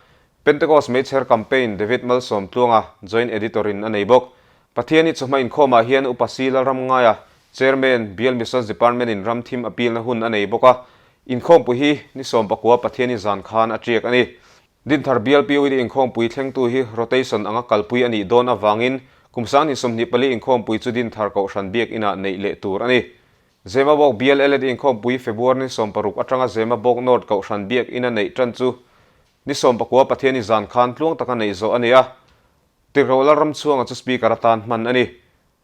Pentecost Meichher Campaign David Malsawm Tluanga Joint Editor in a nei bawk. Pathiani chawhma inkhawmah hian Upa C Lalramngaia Chairman Bial Missions Department in ramthim appeal na hun a nei bawk a. Inkhawmpui hi ni 19 Pathiani zan khan a tiak a ni. Dinthar bial PYD inkhawmpui thlengtu hi rotation anga kalpui a nih dawn avangin kum 2024 inkhawmpui chu Dinthar Kohhran biakinah neih leh tur a ni. Zemabawk bial LAD inkhawmpui February ni 16 atanga Zemabawk North Kohhran biakina neih tan chu ni 19 Pathiani zan khan tluang taka neih zawh a ni a. Tirhkoh Lalramchhuanga chu Speaker atan hman a ni.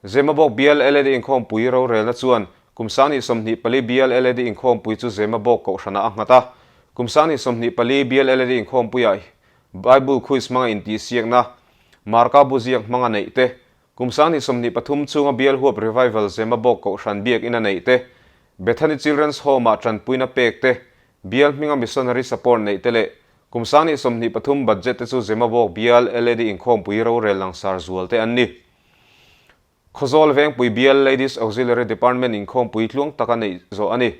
Zemabawk bial LAD inkhawmpui rorelna chuan kum 2024 bial LAD inkhawmpui chu Zemabawk Kohhranah a nghat a. Kum 2024 bial LAD inkhawmpuiah Bible quiz hmanga intihsiakna, Marka bu ziak hmanga neih te, kum 2023 chhunga bial huap revival Zemabawk Kohhran biakina neih te, Bethany Children's Home-ah tanpuina pek te, bial hminga missionary support neih te leh kum 2023 budget te chu Zemabawk bial LAD inkhawmpui rorel langsar zual te an ni. Khawzawl Vengpui bial Ladies Auxiliary Department inkhawmpui tluang taka neih zawh a ni.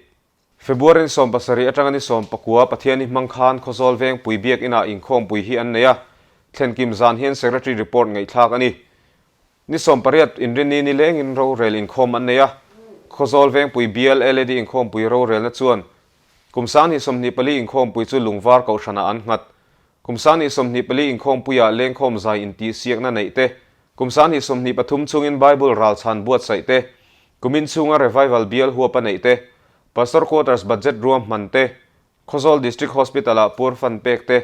February ni 17 atanga ni 19 Pathiani hmang khan Khawzawl Vengpui biakinah inkhawmpui hi an nei a, thlenkim zan hian Secretary report ngaihthlak a ni. Ni 18 inrinni nilengin rorel inkhawm an nei a, Khawzawl Vengpui bial LAD inkhawmpui rorelna chuan kum 2024 inkhawmpui chu Lungvar Kohhranah an nghat. Kum 2024 inkhawmpuiah lengkhawm zai intihsiakna neih te, kum 2023 chungin Bible ralchhan buatsaih te, kumin chhunga revival bial huapa neih te, Pastor Quarters budget ruahman te, Khawzawl District Hospital-ah poor fund pek te,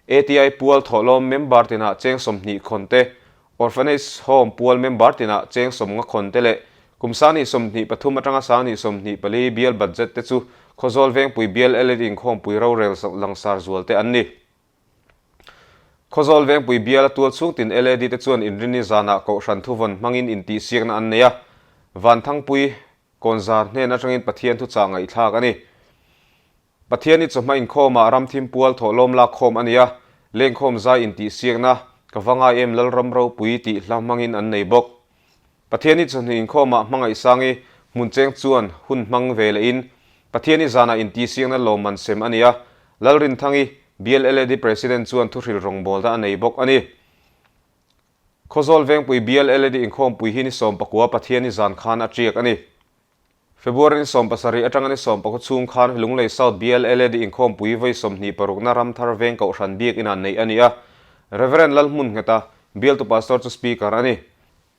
ATI pual thawhlawm member tinah cheng 20 khawn te, Orphanage Home pual member tinah cheng 50 khawn te leh kum 2023 atanga 2024 bial budget te chu Khawzawl Vengpui bial LAD inkhawmpui rorel langsar zual te an ni. Khawzawl Vengpui bial a tual chhung tin LAD te chuan inrinni zanah Kohhran thuvawn hmangin intihsiakna an nei a, Vanthangpui. Kawnzar hnen atangin Pathian thuchah ngaihthlak a ni. Pathian i chawhma inkhawmah ramthim pual thawhlawm lak khawm a ni a, lengkhawm zai intihsiakna, ka va ngai em Lalram ropui tih hla hmangin an nei bawk. Pathian i chawhnu inkhawmah Hmangaihsangi hmuncheng chuan hun hmang ve lehin Pathian i zanah intihsiakna lawmman sem a ni a, Lalrinthangi, BLLAD President chuan thuhril rawngbawlna a nei bawk a ni. Khawzawl Vengpui BLLAD inkhawmpui hi ni 19 Pathian i zan khan a tiak a ni. February ni 17 atanga ni 14 chhung khan Lunglei South BLLAD inkhawmpui vawi 26 na Ramthar Veng Kohhran Biak inah neih a ni a, Rev. Lalhmunngeta, Bialtu Pastor chu Speaker a ni.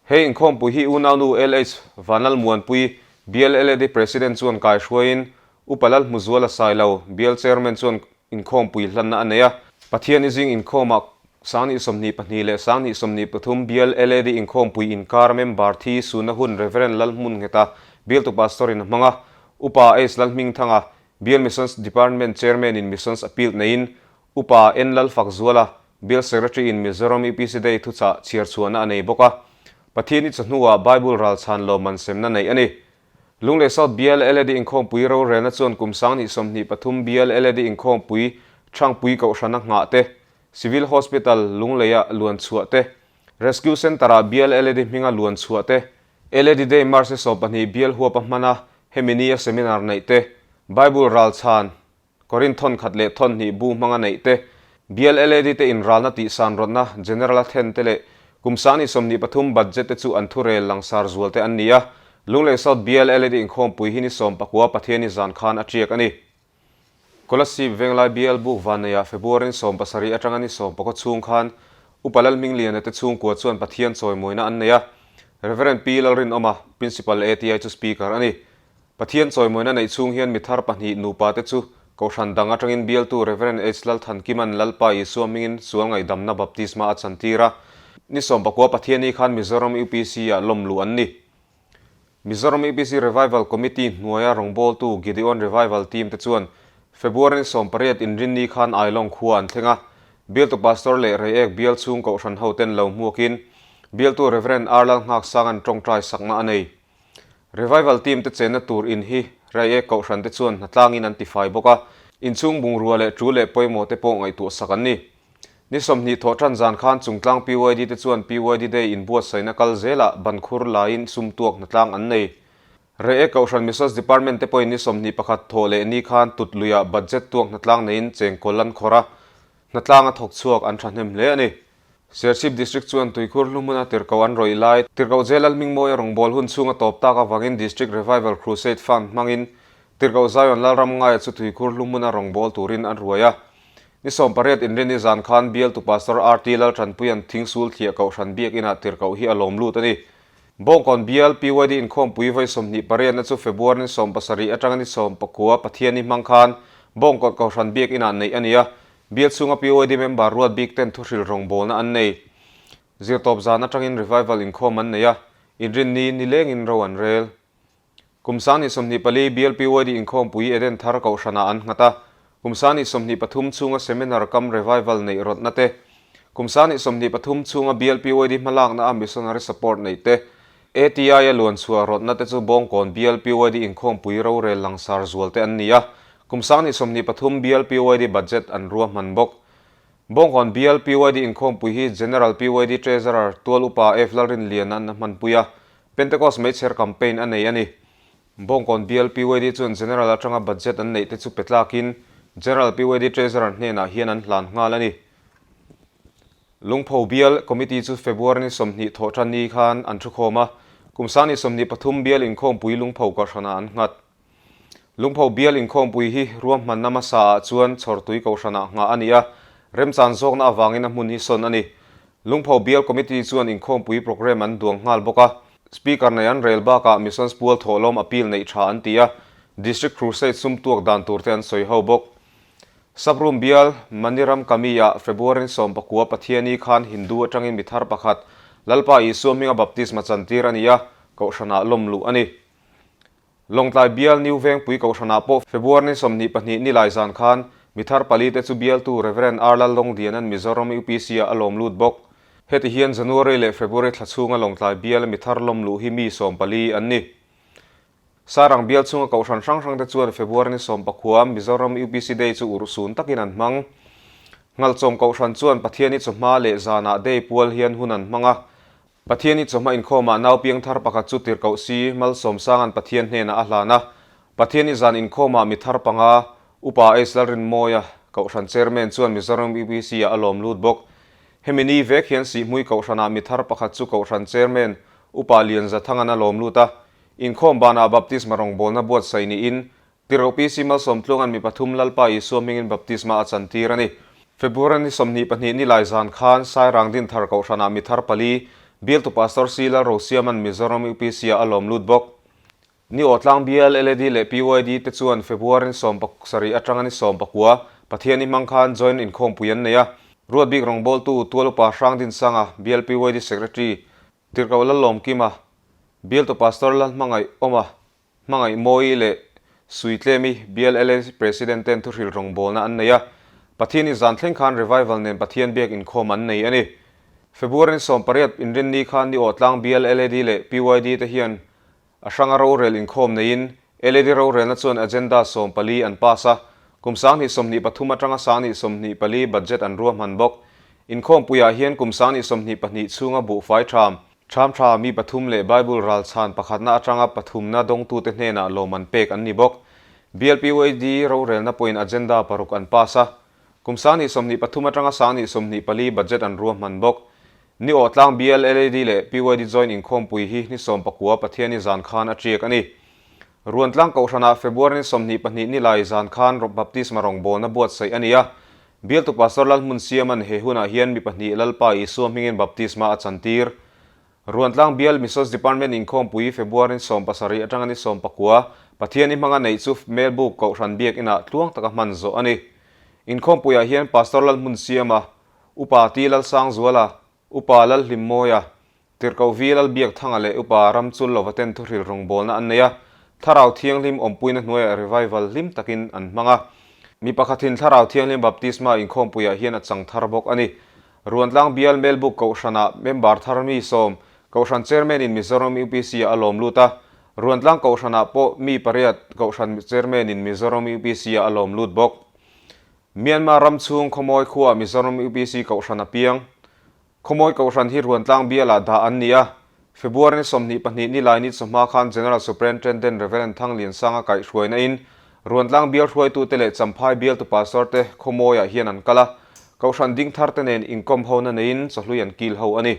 Hei inkhawmpui hi unaunu LH Vanlalmuanpui, BLLAD President chuan kaihruaiin Upa Lalhmuzuala Sailo, Bial Chairman chuan inkhawmpui hlanna a nei a. Pathian i zing inkhawmah 2022 leh 2023 Bial LAD inkhawmpui inkar member thi sunna hun Rev. Lalhmunngeta Bialtu Pastor in a hmang a, Upa Ace Lalhmingthanga, Bial Missions Department Chairman in Missions Appeal neiin Upa N Lalfakzuala, Bial Secretary in Mizoram UPC Day thuchah chhiar chhuahna a nei bawk a. Pathian i chawhnuah Bible ralchhan lawmman semna neih a ni. Lunglei South Bial LAD inkhawmpui rorelna chuan kum 2023 Bial LAD inkhawmpui Thangpui Kohhrana nghah te, Civil Hospital Lungleia luan chhuah te, Rescue Centre-ah Bial LAD hminga luan chhuah te, LAD Day March ni 12 Bial huapa hmana hemi nia seminar neih te, Bible ralchhan Korin thawn khat leh thawn hnih bu hmanga neih te, Bial LAD te inralna tihsan rawtna General a thlen te leh kum 2023 budget te chu an thurel langsar zual te an ni a, Lunglei South Bial LAD inkhawmpui hi ni 19 Pathiani zan khan a tiak a ni. Kolasib Venglai Bial buk vanneiah February ni 17 atanga ni 19 chhung khan Upa Lalhmingliana te chhungkua chuan Pathian chawimawina an nei a, Rev. Pi Lalrinawma, Principal ATI chu Speaker a ni. Pathian chawimawina neih chhung hian mi thar pahnih nupa te chu Kohhran dang atangin bialtu Rev. H. Lalthankima'n Lalpa Isua hmingin sual ngaihdamna baptisma a chantir a. Ni 19 Pathiani khan Mizoram UPC-ah lawm luh an ni. Mizoram UPC Revival Committee hnuaia rawngbawltu Gideon Revival Team te chuan February ni 18 inrinni khan Ailawng khua an thleng a. Bialtu Pastor leh Reiek bial chhung Kohhran hoten lo hmuakin bialtu Rev. R. Lalnghaksang'an tawngtai sakna a nei. Revival team te chenna tur in hi Reiek Kohhran te chuan hnatlangin an tifai bawk a, inchhung bungrua leh tul leh pawimawh te pawh ngaihtuah sak an ni. Ni 20 thawh tan zan khan Chungtlang PYD te chuan PYD Day inbuatsaihna kal zelah bankhur laiin sum tuak hnatlang an nei. Reiek Kohhran Missions Department te pawhin ni 21 thawh leh ni khan tut luiah budget tuak hnatlang neiin chengkawl an khawrh a, hnatlang a thawk chhuak an thahnem hle a ni. Serchhip District chuan tuikhur hlu hmuna tirhkoh an rawih lai, tirhkoh J Lalhmingmawia rawngbâwl hun chhunga tawp tak avangin District Revival Crusade Fund hmangin tirhkoh Zion Lalramngaia chu tuikhur hlu hmuna rawngbâwl turin an ruai a. Ni 18 inrinni zan khan bialtu Pastor RT Laltanpuia'n Thingsul Thliah Kohhran Biakinah tirhkoh hi a lawm lut a ni. Bawngkawn bial PYD inkhawmpui vawi 28 na chu February ni 17 atanga ni 19 Pathianni hmang khan Bawngkawn Kohhran Biakinah neih a ni a, Bial chhunga PYD member ruat bik ten thuhril rawngbawlna an nei. Zirtawp zan atangin revival inkhawm an nei a, inrinni nilengin ro an rel. Kum 2024 Bial PYD inkhawmpui Eden Thar Kohhranah an nghat a, kum 2023 chhunga seminar kam revival neih rawtna te, kum 2023 chhunga Bial PYD hmalakna a missionary support neih te, ATI-a luan chhuah rawtna te chu Bawngkawn Bial PYD inkhawmpui rorel langsar zual te an ni a, kum 2023 Bial PYD budget an ruahman bawk. Bawngkawn Bial PYD inkhawmpui hi General PYD Treasurer Tual Upa F Lalrinliana an hmanpui a, Pentecost Meichher Campaign a nei a ni. Bawngkawn Bial PYD chuan General atanga budget an neih te chu pe tlakin General PYD Treasurer hnenah hian an hlan nghal a ni. Lungpho bial Committee chu February ni 20 thawh tan ni khan an thukhawm a, kum 2023 bial inkhawmpui Lungpho Kohhranah an nghat. Lungpho bial inkhawmpui hi ruahmanna hmasa ah chuan Chhawrtui Kohhranah nghah a ni a, remchan zawkna avangin a hmun hi sawn a ni. Lungpho bial Committee chuan inkhawmpui programme an duang nghal bawk a, Speaker nei an rel bakah Missions pual thawhlawm appeal neih tha an ti a, District Crusade sum tuak dan tur te an sawi ho bawk. Sabroom bial, Maniram Kami-ah February ni 19 Pathiani khan Hindu atangin mi thar pakhat, Lalpa Isua hminga baptisma chantir a ni a, Kohhranah lawm luh a ni. Lawngtlai bial New Vengpui Kohhranah pawh February ni 22 nilai zan khan mi thar pali te chu bialtu Rev. R. Lallawngdiana'n Mizoram UPC-ah a lawm lut bawk. Heti hian January leh February thla chhunga Lawngtlai biala mi thar lawm luh hi mi 14 an ni. Sarang bial chhunga kohhran hrang hrangte chuan February ni sawmpakhua Mizoram UPC Day chu urhsun takin an hmang. Nghalchawm kohhran chuan Pathiani chawhma leh zanah Day pual hian hun an hmang a. Pathiani chawhma inkhawmah nau piang thar pakhat chu tirhkoh si Malsawmsanga'n Pathian hnenah a hlan a. Pathiani zan inkhawmah mi thar panga Upa Ace Lalrinmawia kohhran Chairman chuan Mizoram UPC-ah a lawm lut bawk. Hemi ni vek hian Sihhmui kohhranah mi thar pakhat chu kohhran Chairman Upa Lianzathanga'n a lawm lut a. Inkhawm banah baptisma rawngbawlna buatsaih niin, Tirhkoh PC Malsawmtluanga'n mi pathum Lalpa Isua hmingin baptisma a chantir a ni. February ni 22 nilai zan khan Sairang Dinthar Kohhranah mi thar pali, Bialtu Pastor C Lalrosiama'n Mizoram UPC-ah a lawm lut bawk. Ni Awtlang Bial, LAD leh PYD te chuan February ni 17 atanga ni 19, Pathian i hmang khan Joint inkhawmpui an nei a. Ruatbik rawngbawltu Tual Upa Hrangdinsanga, Bial PYD Secretary, Tirhkoh Lallawmkima, Bialtu Pastor Lalhmangaih Awma, Hmangaih Mawi leh Suitlemi Bial LAC President ten thuhril rawngbawlna an nei a. Pathian i zan thleng khan Revival nen Pathian biak inkhawm an nei a ni. February ni 18 inrinni khan Niawhtlang Bial LAD leh PYD te hian A hranga rorel inkhawm neiin LAD rorelna chuan agenda 14 an pass a, kum 2023 atanga 2024 budget an ruahman bawk. Inkhawmpuiah hian kum 2022 chhunga buhfai ṭham, ṭham ṭha mi pathum leh Bible ralchhan pakhatna atanga pathumna dawngtute hnenah lawm an pek an ni bawk. BLPYD rorelna pawhin agenda paruk an pass a, kum 2023 atanga 2024 budget an ruahman bawk. Ni Awhtlang Bial LAD leh PYD Joint inkhawmpui hi ni 19 Pathiani zan khan a ṭiak a ni. Ruantlang Kohhranah February ni 22 nilai zan khan Baptisma rawngbawlna buatsaih a ni a. Bialtu Pastor Lalhmunsiama'n he hunah hian mi pahnih Lalpa Isua hmingin baptisma a chantir. Ruantlang Bial Missions Department inkhawmpui February ni 17 atanga ni 19 Pathiani hmanga neih chu Melbuk Kohhran Biak Inah tluang taka hman zawh a ni. Inkhawmpuiah hian Pastor Lalhmunsiama Upa Ti Lalsangzuala, Upa Lalhlimmawia, Tirhkoh Vi Lalbiakthanga leh Upa Ramchul lova ten thuhril rawngbawlna an nei a, Thlarau Thianghlim awmpuina hnuaiah revival hlim takin an hmang a. Mi pakhatin Thlarau Thianghlim baptisma inkhawmpuiah hian a chang thar bawk a ni. Ruantlang Bial Melbuk Kohhranah member thar mi sawm, Kohhran Chairman-in Mizoram UPC-ah a lawm lut a, Ruantlang Kohhranah pawh mi pariat Kohhran Chairman-in Mizoram UPC-ah a lawm lut bawk. Myanmar ram chhung Khawmawi khuaah Mizoram UPC Kohhran a piang. Khawmawi Kohhran hi Ruantlang bialah dah an ni a. February ni 22 nilai ni chawhma khan General Superintendent Rev. Thangliansanga kaihhruaina in Ruantlang bial hruaitute leh Champhai bialtu Pastor te Khawmawiah hian an kal a. Kohhran ding thar te nen inkawm hona neiin chawhlui an kil ho a ni.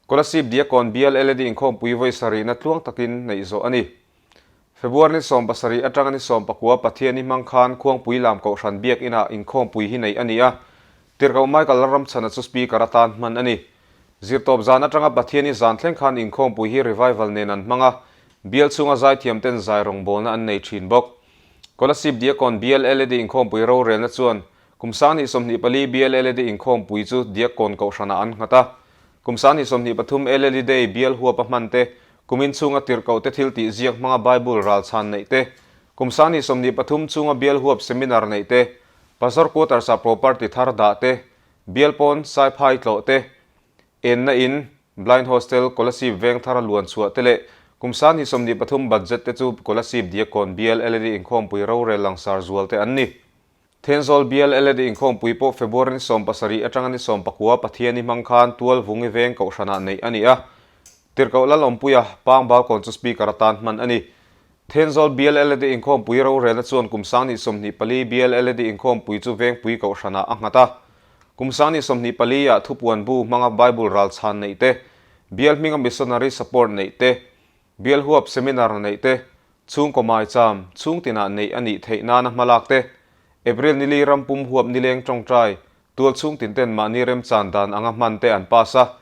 Kolasib Diakon bial LAD inkhawmpui vawi sarihna tluang takin neih zawh a ni. February ni 17 atanga ni 19 Pathian i hmang khan Khuangpui lam Kohhran Biak Inah inkhawmpui hi neih a ni a, Tirhkoh Michael Lalramchhana chu Speaker atan hman a ni. Zirtawp zan atanga Pathian i zan thleng khan inkhawmpui hi revival nen an hmang a, bial chhunga zaithiam ten zai rawngbawlna an nei thin bawk. Kolasib Diakon Bial LAD inkhawmpui rorelna chuan kum 2024 Bial LAD inkhawmpui chu Diakon Kohhranah an nghat a, kum 2023 LAD Day bial huapa hman te Kum inchhunga tirhkohte thil tih ziak hmanga Bible ralchhan neih te, kum 2023 chhunga bial huap seminar neih te, Pastor Quarters-ah property thar dah te, bial pawn Saiphai tlawh te, enna in, Blind Hostel, Kolasib veng thara luan chhuah te leh kum 2023 budget te chu Kolasib Diakkawn bial LAD inkhawmpui rorel langsar zual te an ni. Thenzawl bial LAD inkhawmpui pawh February ni 17 atanga ni 19 Pathiani hmang khan Tualvungi veng Kohhranah neih a ni a. Tirhkoh Lalawmpuia Pang Balkawn chu Speaker atan hman a ni. Thenzawl bial LAD inkhawmpui rorelna chuan kum 2024 bial LAD inkhawmpui chu Vengpui Kohhranah a nghat a. Kum 2024 ah thupuan bu hmanga Bible ralchhan neih te, bial hminga missionary support neih te, bial huap seminar neih te, Chhungkaw maicham chhungtinah neih a nih theih nana hmalak te, April nili ram pum huap nileng tawngtai, tual chhungtin ten mahni remchan dan anga hman te an pass a.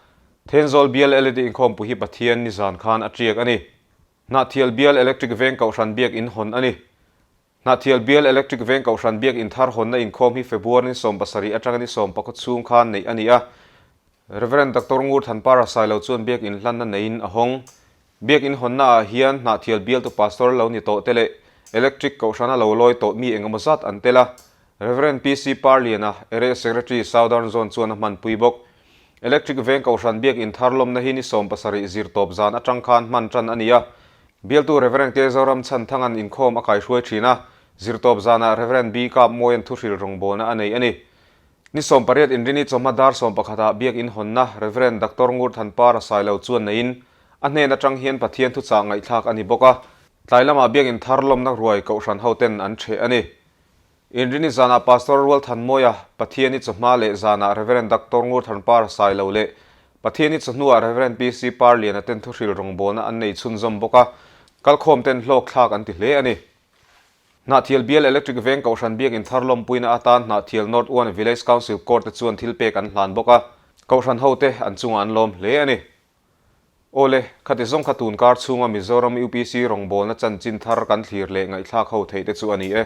Thenzawl bial LED inkhawmpui hi Pathian nizan khan a tiak a ni. Hnahthial bial Electric Veng Kohhran Biak in hawn a ni. Hnahthial bial Electric Veng Kohhran Biak in thar hawnna inkhawm hi February ni 17 atanga ni 19 chhung khan neih a ni a. Rev. Doctor Ngur Thanpara Sailo chuan Biak in hlanna neiin a hawng. Biak in hawnna ah hian Hnahthial bialtu pastor lo ni tawh te leh Electric Kohhrana lo lawi tawh mi engemaw zat an tel a. Rev. PC Parliana, Area Secretary, Southern Zone chuan a hmanpui bawk. Electric Veng Kohhran Biak in thar lawmna hi ni 70 zirtawp zan atang khan hman tan a ni a. Bialtu Rev. K. Zoram Chhanthanga'n inkhawm a kaihruai thin a, zirtawp zanah Rev. B. Kap Mawia'n thuhril rawngbawlna a nei a ni. Ni 18 Inrini chawhma dar sawmpakhatah Biak inhawnna Rev. Doctor Ngur Thanpara Sailo chuan neiin a hnen atang hian Pathian thuchah ngaihthlak a ni bawk a, tlai lamah Biak inthar lawmna ruai Kohhran hoten an ṭheh a ni. Inrini zanah Pastor Rual Thanmawia, Pathiani chawhma leh zanah Rev. Doctor Ngur Thanpara Sailo leh Pathiani chawhnuah Rev. PC Parliana ten thuhril rawngbawlna an nei chhunzawm bawk a, kalkhawm ten hlawkthlak an ti hle a ni. Hnahthial Bial Electric Veng Kohhran Biak Inthar lawmpuina atan Hnahthial North One Village Council Court te chuan thilpek an hlan bawk a, Kohhran hote an chungah an lawm hle a ni. Awle, khati zawng kha tun kar chhunga Mizoram UPC rawngbawlna chanchin thar kan thlir leh ngaihthlak ho theih te chu a ni e.